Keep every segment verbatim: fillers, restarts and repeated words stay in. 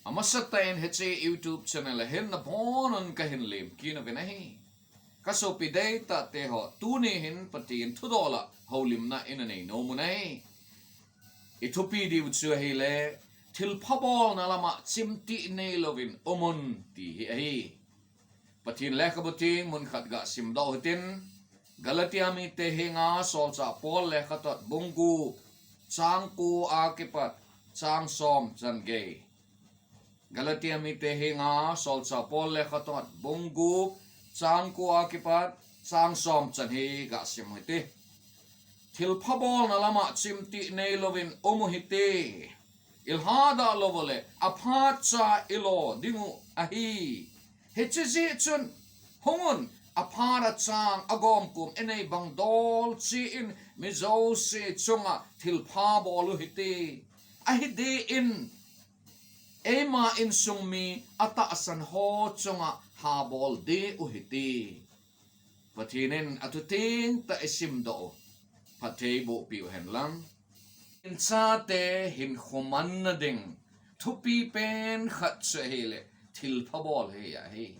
Amasatah in hiche YouTube channel a hin nabonun kahin lemkit nauvin ahi. Kasopi deitah teho, tuni hin Pathen thudol a houlimna ina nei nom u ahi. I thupi diu chu ahile, thilpha bolna lama chimtih neilouvin umun ti hi ahi. Pathen lekhabu theng mun khat gasimdoh u hitin, Galatia mite henga Solchah Paul lekhathot bung gup, chang ko a kipat chang som chan gei. Galatia mite henga Solchah Paul lekhathot bung gup, chang ko a kipat chang som chan hi gasim u hite. Thilpha bolna lama chimtih neilouvin um u hite. I lhadah lou uleh aphat cha i lo ding u ahi. Hiche jeh chun, hungun, aphat a chang agomkom i nei bang dol cheh in mi jouse chunga thilpha bol u hite. Ahi deh in, eima insung mi atahsan ho chunga ha bol deh u hite. Pathen in athu tengtah i simdoh u phatthei bohpeh u hen lang. Insung chate hinkho manna ding thupi pen khat chu ahile thilpha bol hi ahi.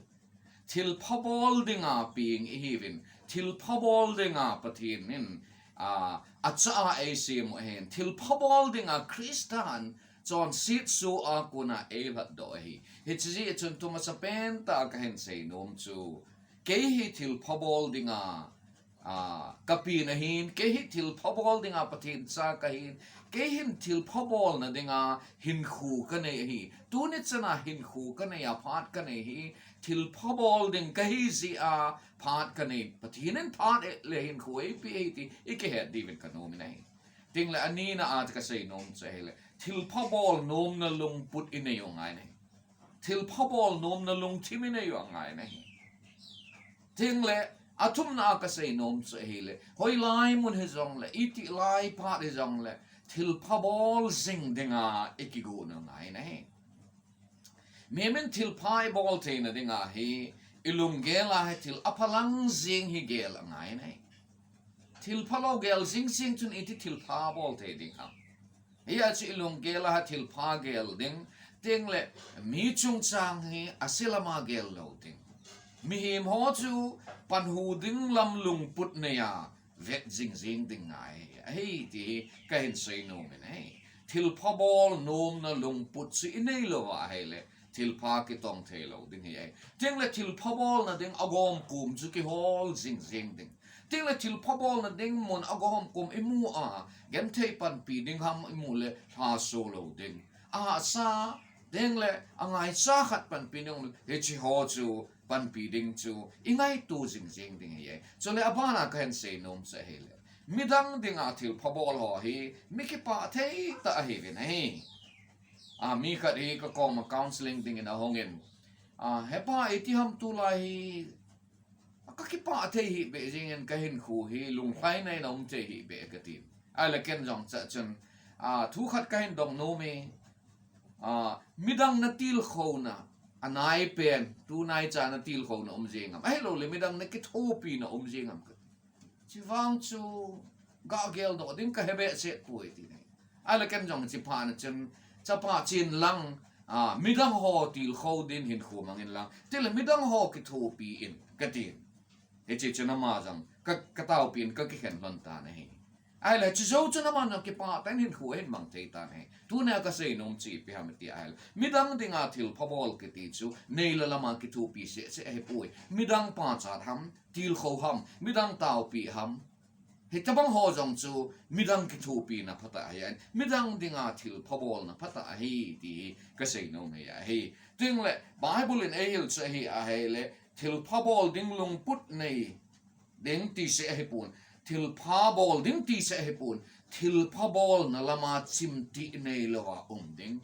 Thilpha bol dinga peng ihiuvin, thilpha bol dinga Pathen in, a, acha a eisem u ahin, thilpha bol dinga Christan chonset soh a kona eilhatdoh ahi. Hiche jeh chun thumasa pentah a kahin seinom chu, kei hi thilpha bol dinga, a, kapen ahin, kei hi thilpha bol dinga Pathen cha kahin, kei hin thilpha bolna dinga hinkho kanei ahi. Tuni chana hinkho kanei a phat kanei hi, thilpha bol ding kahi jeh a phat kanei. Pathen in phat le hinkho eipeh ahi ti i kihet diuvin kanom in ahi. Tengle anina a kaseinom chu ahile, thilpha bol nomna lungput i nei u angai in ahi. Thilpha bol nomna lungthim i nei u angai in ahi. Tengle athumna a kaseinom chu ahile, hoilai mun hijongle, itih lai phat hijongle, thilpha bol jing dinga i kigon u angai in ahi. Mihem in thilpha i bol theina dinga hi, i lunggel a hi thil aphalang jeng hi gel angai in ahi. Thilpha lou gel jing jing chun iti thilpha bol thei ding ham? Hia chu i lunggel a hi thilpha gel ding, tengle mi chungchang hi ase lama gel lou ding. Mihem ho chu panhu ding lam lungput nei a vet jing jing ding ngai ahi ti hi kahin seinom in ahi. Thilpha bol nomna lungput chu i nei lou ahile, thilpha kitong thei lou ding hi ahi. Tengle thilpha bolna ding agomkom chu kihol jing jing ding. Tengle thilpha bolna ding mun agomkom i mu a, genthei panpi ding ham i mu le lhaso lou ding. Ahahsa, tengle angaicha khat panpi ding um, hiche ho chu panpi ding chu i ngaito jing jing ding hi ahi. Chule abana kahin seinom chu ahile, midang dinga thilpha bol ho hi mi kipah thei tah ahiuvin ahi. A, mi khat hi kakoma counseling dingin ahungin, a, hepa, iti ham tulai hi, a, kakipah thei hih beh jengin kahinkho hi lunglhaina in aum thei hih beh katin. Ahile ken jong chachun, a, thu khat kahin dong nom e, a, midang na tilkhouna anai pen, tunai cha na tilkhouna um jeng am, ahilouleh midang na kithopina um jeng am kati. Chuvang chu ga geldoh ding kahe behseh poi ti ahi. Ahile ken jong hiche phat na chun, chapa chen lang, a, midang ho tilkhou din hinkho mang in lang, tile midang ho kithopi in katin. Hiche chun ama jong ka, kataopi in kakikhen lhon tan ahi. Ahile chujou chun aman jong kipah tah in hinkho ahin mang thei tan ahi. Tunia kaseinom chu ipi ham iti ahile, midang dinga thilpha bol kiti chu neila lama kithopi seh seh ahipoi. Midang pachat ham, tilkhou ham, midang taopi ham, hitobang ho jong chu midang kithopina phatah ahi, midang dinga thilpha bolna phatah ahi ti hi kaseinom hi ahi. Tengle Bible in eihil chu ahi ahile, thilpha bol ding lungput nei ding ti seh ahipon, thilpha bol ding ti seh ahipon, thilpha bolna lama chimtih neilouva um ding.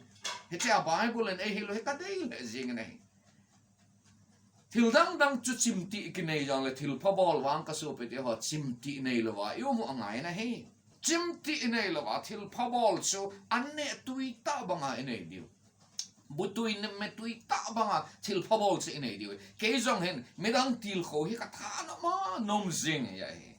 Hichea Bible in eihil u hi kadei lheh jengin ahi. Thil dang dang chu chimtih kinei jongle thilpha bol vang kasopite ho chimtih neilouva i um u angai in ahi. Chimtih inei louva thilpha bol chu anneh tui tah banga inei diu. Butui ne metui tah banga thilpha bol chu inei diu. Kei jong hin midang tilkhou hi kathanop ma nom jing ahi.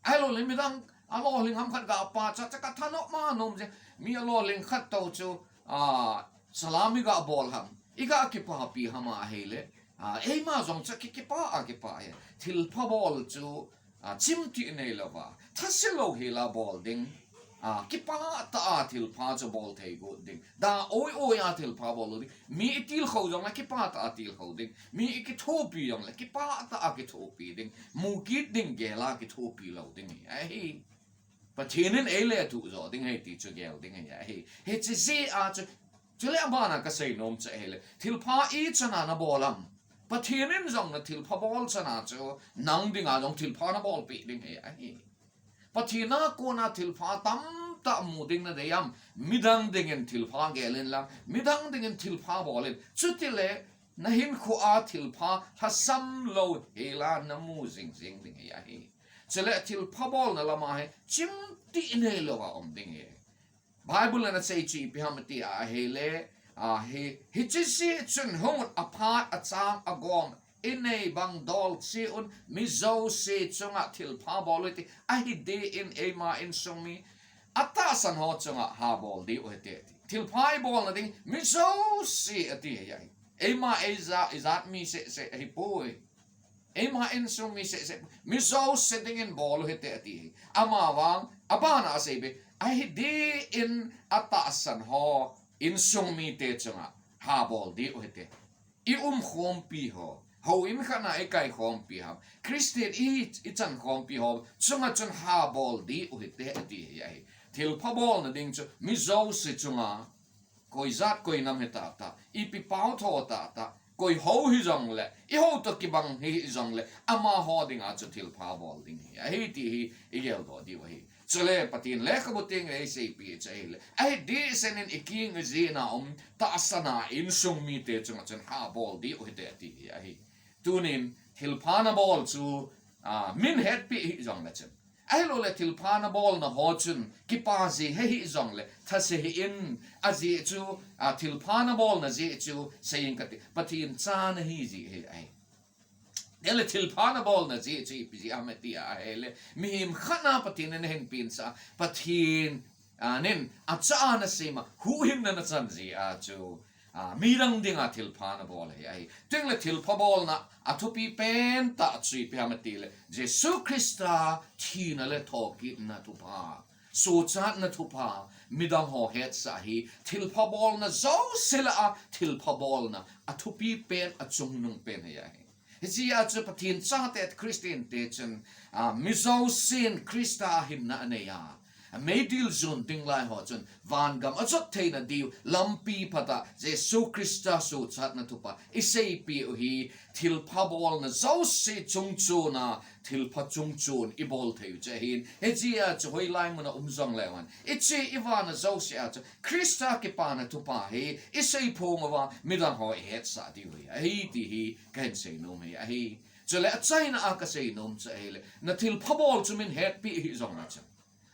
Ahilouleh midang alolhing ham khat ga pachat chu kathanop ma nom jing. Mi alolhing khat toh chu, a, Salam iga bol ham, iga kipapi ham ahile, a, eima jong chu ki, kipah a kipah e. Thilpha bol chu, a, chimtih neilouva, thase lou hela bol ding. A, kipah tah a thilpha chu bol thei got ding. Da oi oi a thilpha bol ding. Mi itilkhou jongle kipah tah a tilkhou ding. Mi ikithopi jongle kipah tah a kithopi ding. Mukit ding gel a kithopi lou ding ahi. Pathen in eilethuh jo ding ahi ti chu gel ding ahi. Hiche jeh a chu, chule abana kasei nom chu ahile, thilpha ichan a nabol ham? Pathen in jong nathilpha bol chan a chu nang dinga jong thilpha nabolpeh ding ahi. Pathen a kona thilpha tamtah mu ding nadei ham? Midang dingin thilpha gel inlang, midang dingin thilpha bol in. Chutile nahinkho a thilpha lhasam lou hela namu jingjing ding ahi. Chule thilpha bolna lama hi chimtih neilouva um ding ahi. Bible in asei chu ipi ham tia ahile, a, hi, hiche jeh chun hung un, aphat achang agom inei bang dol cheh un, mi jouse chunga thilpha bol u hite, ahi deh in eima insung mi atahsan ho chunga habol diu hite ati. Thilpha ibolna ding mi jouse ati ahi. Eima eija, ijat mi seh seh ahipoi. Eima insung mi seh seh, mi jouse dingin bol u hite ati ahi. Amavang abana asei be, ahi deh in atahsan ho insung mite chunga habol diu hite. I umkhompi ho, houin khat na ikaikhompi ham, Christian i, ichankhompi ho chunga chun habol diu hite ati ahi. Thilpha bolna ding chu mi jouse chunga, koi jat koi nam hitah tah, ipi paotho tah tah, koi hou hijongle, ihou toh kibang hijongle, amaho dinga chu thilpha bol ding ahi ti hi igeldoh diu ahi. Chule Pathen lekhabu tengle eiseipeh chu ahile, ahi deh sen in iking ijeh na um tahsan a insung mite chunga chun habol diu hite ati ahi. Tunin thilpha nabol chu, a, min hetpeh hijongle chun, ahiloule thilpha nabolna ho chun kipa ji hih hijongle thase hih in, ajeh chu, a, thilpha nabolna jeh chu seiyin kati, Pathen cha nahi jeh ahi. Ahile thilpha nabolna jeh chu ipi jeh ham tia ahile, mihem khat na Pathen in ahinpensah, Pathen, a, nin acha a nasem a, huhhingna nachan jeh a chu, a, midang dinga thilpha nabol ahi. Tengle thilpha bolna athupi pentah chu ipi ham atile, Jesu Christa thina le thokitna thupha, sochatna thupha, midang ho hetsah hi thilpha bolna jouse lah a thilpha bolna athupi pen, achungnung pen ahi. Hijeh a chu Pathen chate, Christian te chun, a, mi jousen Christa hinna anei a, meidil jon ding lai ho chun vangam ajot theina diu lampi phatah Jesu Christa sochatna thupha iseipeh u hi thilpha bolna jouse chungchon a thilpha chungchon ibol thei u chu ahin. Hijeh a chu hoilai muna um jongleu hen, iche ivana jouse a chu Christa kipana thupha hi iseiphong uva midang ho ihetsah diu hi ahi ti hi kahin seinom ahi. Chule achaina a kaseinom chu ahile, nathilpha bol chu min hetpeh hih jongle chun,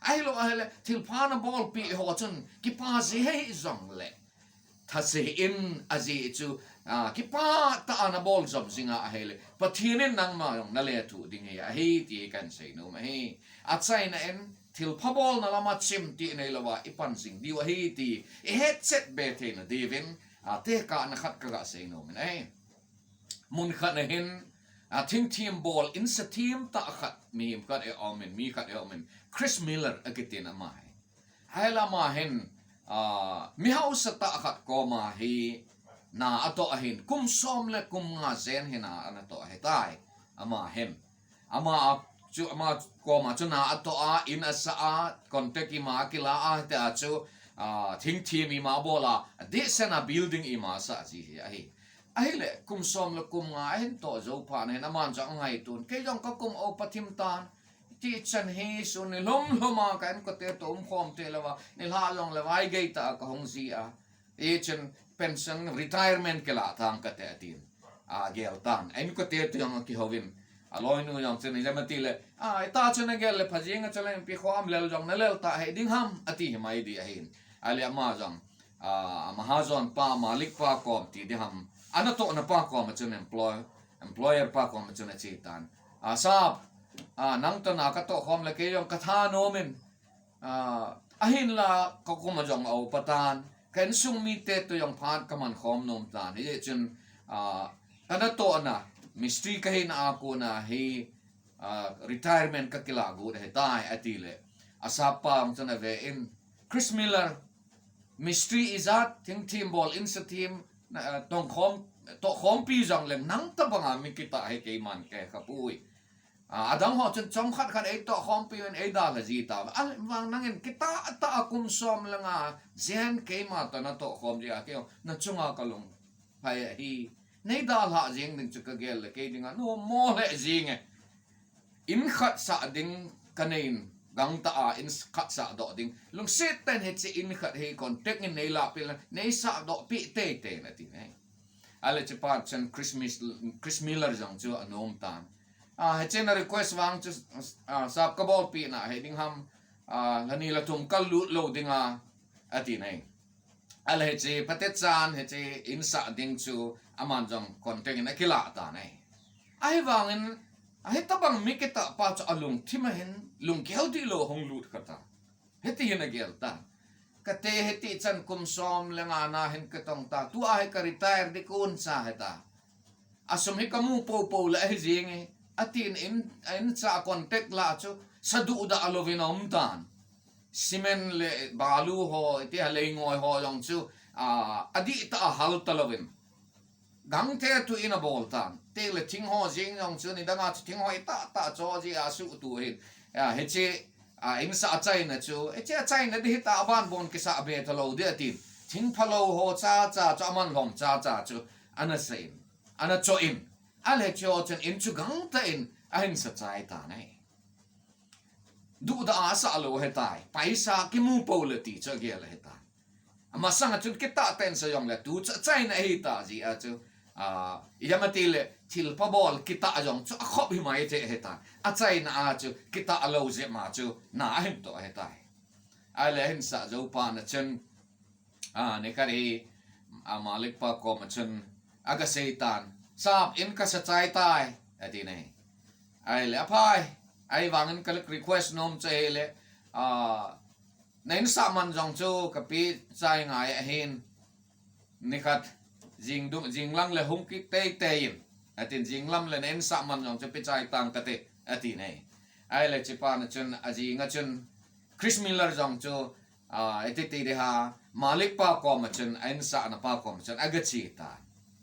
ahilou ahile thilpha nabolpeh ho chun kipa ji hih jongle thase hih in, ajeh chu, a, kipah tah a nabol jom jinga ahile Pathen in nangma jong nalethuh ding ahi ti hi kahin seinom ahi. Achaina in thilpha bolna lama chimtih neilouva ipan jing diu ahi ti ihetchet be theina diuvin, a, tekahna khat kaga seinom in ahi. Mun khat na hin, a, thingthim bol insa thim tah khat, mihem khat aumin, mi khat aumin, Chris Miller akitin ama hi. Ahile ama hin, a, mihausa tah khat koma hi na atoh ahin, kum som le kum nga jen hi na anatoh ahitai. Ama hin, ama chu, ama koma chu na atoh a, in asah a, contact ima akila a, hitia chu, a, thingthim ima abol a, adehset a building ima asah ji hi ahi. Ahile kum som le kum nga ahin toh jou phat hin aman jong angaiton, kei jong kakum o pathim tan, tichan hi sun nilhum lhum a ka inkote toh umkhom theilou a, nilhah jongle vaigei tah a kahung ji a, hichun pension, retirement kilah tang kate atin, agel tan. A inkote toh jong akihouvin, aloinu jong chun ijemma tile, a, ita chun agel le phajing a, chule inpi kho am lel jong nalel ta hih ding ham ati himai di ahin. Ahile ama jong, a, mahajon pa, malik pa kom ti ding ham, anatohna pa koma chun employ-, employer pa koma chun ache tan, a, sap, a, nang toh na katoh khom le kei jong kathanom in, a, ahinla kakum a jong aupa tan, insung mite toh jong phat kaman khom nom tan. Hijeh chun, ah, kanatohna, mistri kahina a kona hi, ah, retirement kakilah got ahitai, ati le. Asappa jong chun ave in, Chris Miller, mistri ijat, thingthim bol, insa thim, ah, tongkhom, tohkhompi jongleng nang tobanga mi kitah hi keiman kahe khapoi. Ah, adang ho chun chomkhat khat eitohkhompi un eidalha ji tauve. Ahivang nangin kitah tah a kum som le nga jen keima toh natohkhom ji a, kei nachunga kalung phai ahi. Neidalhah jeng ding chu kagel le kei dinga nommo lheh jenge. In khat sah ding kanei in, gangtah a in khat sah doh ding. Lungset tah in hiche in khat hi contact in neilahpeh le neisah dohpeh teitei in, ati ne. Ahile hichepa chun Chris Mis-, Chris Miller jong chu anom tan. Ah, hiche na request vang chu, ah, sap kabolpeh na hiding ham, ah, lha ni lha thum kalut lou dinga, ati ne. Ahile hiche phatechan hiche in sah ding chu aman jong contact in akilah tan ahi. Ahivangin, hitobang mi kitah pa chu alungthim a hin lunggel dihlou hung lut kha ta. Hiti hin agel ta. Kate hiti chan kum som le nga na hin katong ta. Tua hi ka retire ding kon cha hita. Asum hi kamu poupou le ahi jenge, atin in, in cha contact lah chu sa duhdah louvin aum tan. Cement le balu ho, iti a leingoi ho jong chu, ah, adihtah a hal talouvin. Gangtah a tu in abol tan. Tile thing ho jeng jong chu nidanga chu thing ho itahtah cho ji a suhtuh hin. Ah, hiche, ah, in sah achaina chu, hiche achaina ding hita, aban bon kisah be talou ding atin. Thing phalou ho chacha chu aman lhom chacha chu ana sa in, ana cho in. Ahile hiche ho chun in chu gangtah in ahin sa chai tan ahi. Duhdah a asah lou ahitai. Paisa kimu pou le ti chu agel ahitai. Amasang a chun kitah tah in sa jongle tu chu achaina ahitah jeh a chu, ah, ijemati le thilpha bol kitah jong chu akhop himai thei ahitai. Achaina a chu kitah lou jeh ma chu na ahin toh ahitai. Ahile ahin sah jou pa na chun, ah, nikhat hi, ah, Malik pa koma chun agasei tan, sap in kasa chai tai, ati ne. Ahile aphai, ahivangin ka request nom chu ahile, ah, na in sah man jong chu kape chai ngai ahin, nikhat jing dung, jing lang le hung kit teitei in, atin jing lang le na in sah man jong chu pe chai tang kate, ati ne. Ahile hichepa na chun ajing a chun Chris Miller jong chu, ah, iti ti ding ham, Malik pa koma chun, a in sahna pa koma chun agache tan.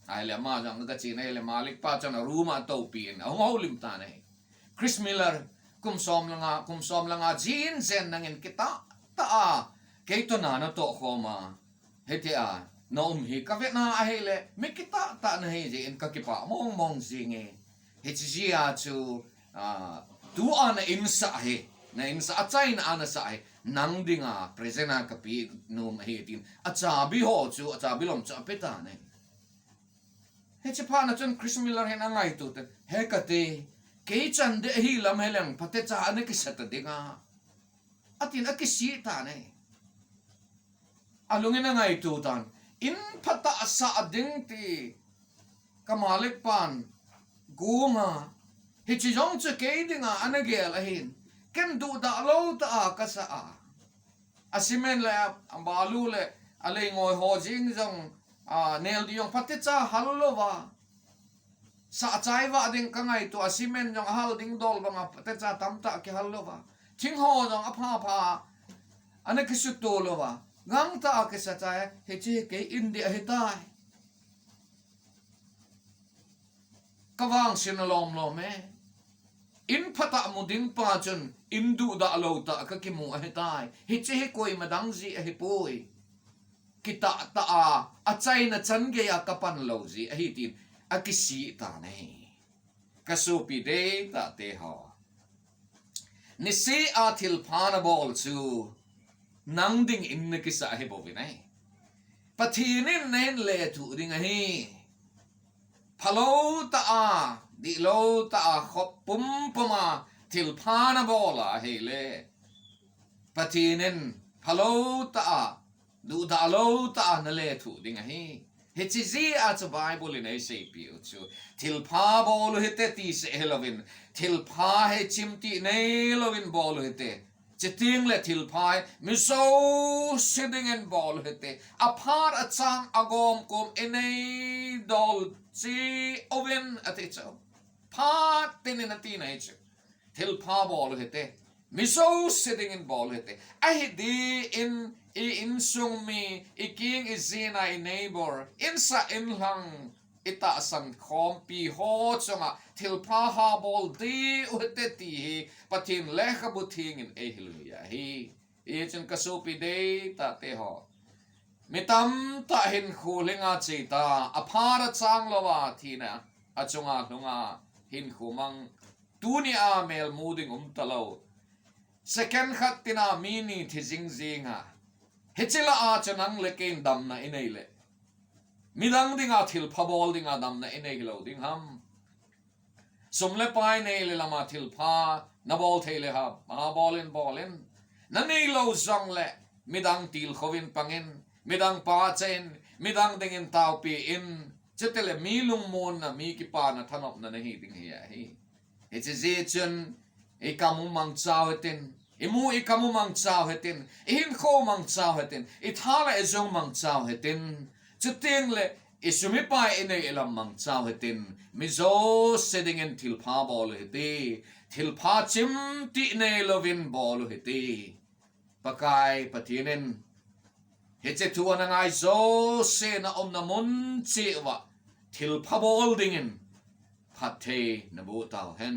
Ahile ama jong agache na ahile Malik pa chun a room a atoupi in ahung houlim tan ahi. Chris Miller, kum som le nga, kum som le nga jin jen nangin kitah tah a kei toh na natohkhom a, hitia na um hi kavet na ahile mi kitah tah nahi jeh in kakipah mong mong jenge. Hiche jeh a chu, ah, tua na in sah hi, na in sah, achaina a nasah hi nang dinga present a kape nom ahi, tin achabi ho chu, achabi lom chu ape tan ahi. Hiche phat na chun Chris Miller hin angaito tan, he kate, kei chan ding ahi lam hileng phatecha ana kisa ta dinga, atin akisih tan ahi. Alungin angaito tan, in phatah sah ding ti ka Malik pan gong a, hiche jong chu kei dinga ana gel ahin, ken duhdah lou tah a kasah a, a cement le a balu le a leingoi ho jeng jong, ah, nel ding jong phatecha hal louva, sah chai vah ding kangaito a, cement jong ahal ding dol banga phatecha tamtah kihal louva, thing ho jong apha pha ana kisuto louva, gangtah a kisa chai, hiche hi kei in ding ahitai. Kavangse na lom lom e. In phatah mu ding pa chun in duhdah lou tah kakimu ahitai. Hiche hi koima dang jeh ahipoi. Kitah tah a, achaina chan gei a kapan lou jeh ahi, tin akisih tan ahi. Ka sopi deitah te ho, niseh a thilpha nabol chu nang dingin nakisah ahi bouvin ahi. Pathen in nahin lethuh ding ahi. Phalou tah a, dihlou tah a, khop pumpum a thilpha nabol ahile, Pathen in phalou tah a, duhdah lou tah a nalethuh ding ahi. Hiche jeh a chu Bible in eiseipeh u chu, thilpha bol u hite ti seh hilouvin, thilpha hi chimtih neilouvin bol u hite. Chuteng le thilpha hi mi jouse dingin bol u hite. Aphat achang agom kom inei dol chi uvin ati chu. Phat tinin ati nahi chu. Thilpha bol u hite. Mi jouse dingin bol u hite. Ahi din i insung mi, i king i jina, i neighbor, insah inlhang, i tahsan khompi ho chunga thilpha ha bol diu hite ti hi Pathen lekhabu thengin eihil u ahi. Hichun ka sopi deitah te ho, mi tamtah hinkho lhinga cheta, aphat achang louva thina achunga lhunga hinkho mang, tunia melmu ding umtalou, second khat tina mi ni thi jingjinga, hiche lah a chu nang le kei in damna inei le, midang dinga thilpha bol dinga damna inei hilou ding ham? Sum le pai nei le lama thilpha nabol thei le ham? Aha, bolin, bolin. Nanei lou jongle midang tilkhouvin pangin, midang pachan, midang dingin taopi in, chutile mi lungmonna, mi kipana, thanopna nahi ding ahi. Hiche jeh chun i kam u mangchau hitin, i mu i kam u mangchau hitin, i hinkho mangchau hitin, i tha le i jung mangchau hitin, chuteng le i sum i pai, i nei i lam mangchau hitin, mi jouse dingin thilpha bol u hite, thilpha chimtih neilouvin bol u hite. Pakai Pathen in hiche thu ana ngai jouse na umna mun cheh uva thilpha bol dingin phatthei naboh tauhen.